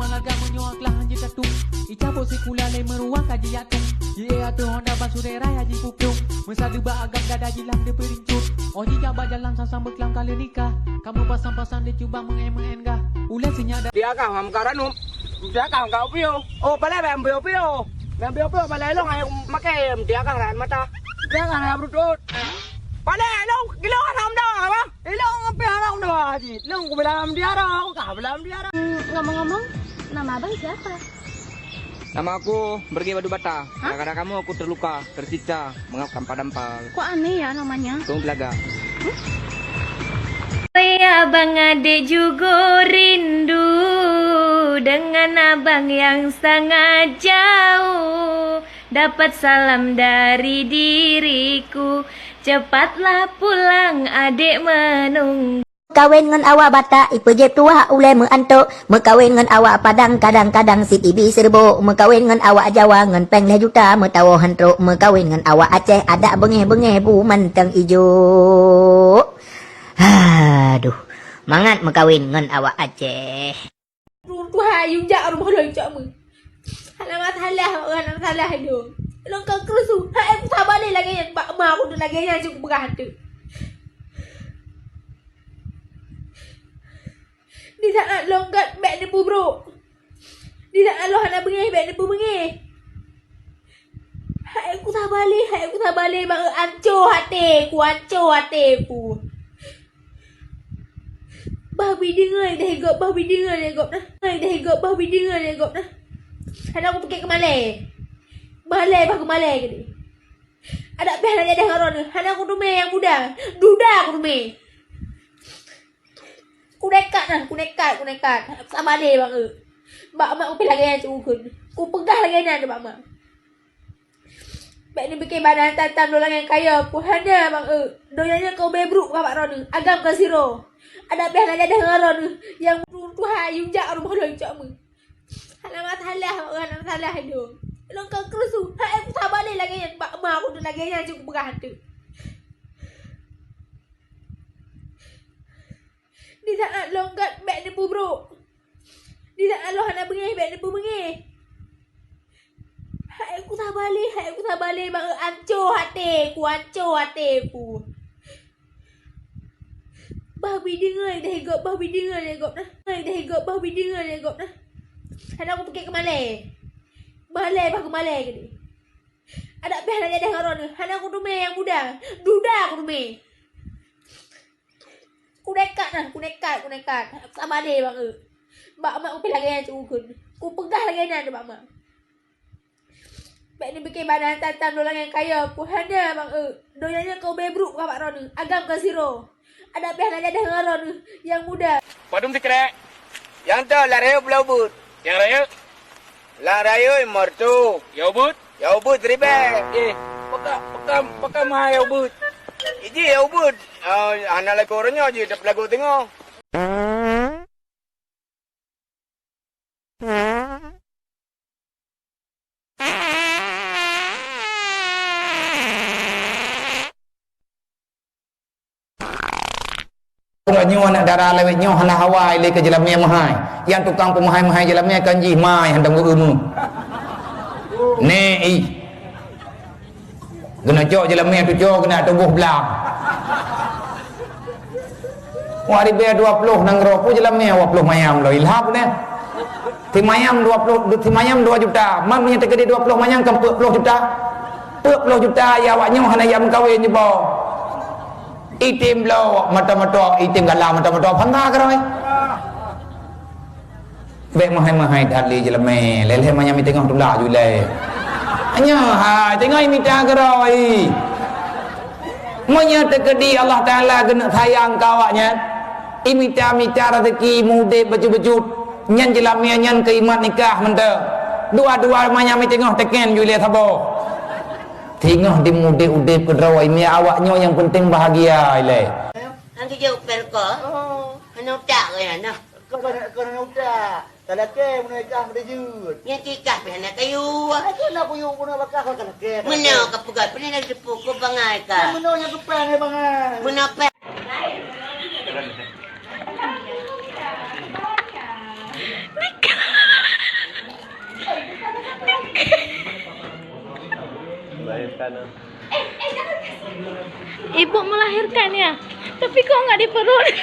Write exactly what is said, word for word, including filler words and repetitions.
Lagak meunyoe aklah hanjeuet tatung, icabot sikula lé meuruwa ka jiyak tung. Jiék ateueh honda ban surée raya jipuplueng. Meusadeue bak agam dada jilam deupeurincot. Oh jijak bak jalan sang-sang beuklam ka lheueh nikah. Ka meupasang-pasang di cubang meu'en-meu'en gah. Ulée sinyak da- Di agam ka meukaranum. Di agam ka upiôh. Oh, palée bèk upiôh-upiôh. Bèk upiôh-upiôh, palée long ayeuem makai. Di agam rakyat mata. Di agam rakyat beurutôt. Palée long, gilo hana meudawa, bah. Ilong pih hana meudawa jih. Long kubeulam diara, aku kah beulam diara. Ngomong-ngomong, nama abang siapa? Nama aku Berge Batu Bata. Hah? Gara-gara kamu aku terluka, tersiksa, mengap kampa dampal. Kok aneh ya namanya? Kong Telaga. Oi abang, adik juga rindu dengan abang yang sangat jauh. Dapat salam dari diriku, cepatlah pulang, adik menunggu. Meukawen ngon awak Batak, ipeujeuet tuah ulée meuantok. Meukawen ngon awak Padang, kadang-kadang sit ibi seureubok. Meukawen ngon awak Jawa, ngon péng lhée juta, meutawoe han trok. Meukawen ngon awak Aceh, adak beungéh-beungéh bu mantong ijo. Aduh, mangat meukawen ngon awak Aceh. Tuhan, yue jak rumoh lôn cok meuh. Hana masalah, hana masalah lôn. Lôn ka keureuseuh. Hai, eh, kusabalé lagèe nyan bak ma, kudu lagèe nyan cit kupeugah teuh. Di saat lôn gèt bèk neupeubrôk. Di saat lôn hana beungéh bèk neupeubeungéh. Hai, eh, kusabalé, hai, eh, kusabalé bak, eh, anco até ku, anco até ku. Bah bri deungoe deh gob, bah bri deungoe deh gob nah. Hai deh gob, bah bri deungoe deh gob nah. Hana kupike keu malèe. Malèe bah keu malèe keudeh. Adak pih hana jadah ngon droeneuh, hana kuteumé nyang muda. Duda kuteumé. Kunekat nah, kunekat, kunekat. Sabalé bang eu. Bak mak kupih lagèe nyan cukon. Kupeugah lagèe nyan bak mak. Bèk neupike bak na tam-tam lôn lagèe kayèe, peue hana bang eu. Donya nyoe ka ubé brôk bak droeneuh, agam ka sidroe. Adak pih hana jadah ngon droeneuh, nyang meuruntuhan yue jak rumoh lôn cok meuh. Hana masalah, hana masalah lôn. Lôn ka keureuseuh, hai kusabalé lagèe nyan bak ma, kudu lagèe nyan cit kupeugah teuh. Di saat lôn gèt bèk neupeubrôk. Di saat lôn hana beungéh bèk neupeubeungéh. Hai kusabalé, hai kusabalé bang eu, anco até ku, anco até ku. Bah bri deungoe deh gob, bah bri deungoe deh gob nah. Hai deh gob, bah bri deungoe deh gob nah. Hana kupike keu malèe. Malèe bah keu malèe keudeh. Adak pih hana jadah ngon droeneuh, hana kuteumé nyang muda. Duda kuteumé. Kunekat nah, kunekat, kunekat. Sabalé bang eu. Bak mak kupih lagèe nyan cukon. Kupeugah lagèe nyan bak mak. Bèk neupike bak na tam-tam lôn lagèe kayèe, peue hana bang eu. Donya nyoe ka ubé brôk bak droeneuh, agam ka sidroe. Adak pih hana jadah ngon droeneuh, nyang muda. Padum sikrek. Nyang toh lam rayeuk pulo ubeuet. Nyang rayeuk? Lam rayeuk lima reutôh. Nyang ubeuet? Nyang ubeuet siribèe. Eh, pakon, pakon, pakon meuhai nyang ubeuet? Iji nyang ubeuet. Ah, hana lagoe uroe nyoe jih, tapi lagoe teungoh. Uroe nyoe aneuk dara lawét nyoe hana hawa ilée keu jeulamé meuhai. Nyang tukang peumeuhai-meuhai jeulamé kan jih mai hantom geueu meuh. Neh ih. Geuneuk cok jeulamé tujoh geuneuk tuboh blang. Wah ribèe dua ploh nanggroe peue jeulamé dua ploh mayam lom ilham neh. Simayam dua ploh, simayam dua juta. Man meunyoe teukeudi dua ploh manyang kan peuet ploh juta. Peuet ploh juta ya awak nyoe hana jak meukawen jiboh. Item bloe mata-mata, item gala mata-mata, phanda keurôi. Bèk meuhai-meuhai that lé jeulamé, lé-lé manyam i teungoh tulak julée. Nyoe hai, teungoh imita keurôi. Meunyoe teukeudi Allah Taala geuneuk sayang keu awak nyan, imita-mita raseuki, mudép bacut-bacut. Nyan jeulamé nyan keu imat nikah mantong. Dua-dua manyam i teungoh teken ju ilée saboh. Teungoh dimudép-udép keudroe, imi awak nyoe nyang peunteng bahagia ilée. Hana jeuet pel ko. Oh. Hana utak ko nyan nah. Ko hana, ko hana utak. Ka lakée meunoe kah meudeujeuet. Nyang tikah pih hana kayue. Hana kuyue meunoe bakah ko ka lakée. Meunoe ka peugah pih hana teupeu ko bangai ka. Meunoe nyang teupeu ngai bangai. Meunoe pe- Nikah. Ibu melahirkan ya, tapi kok nggak di perut?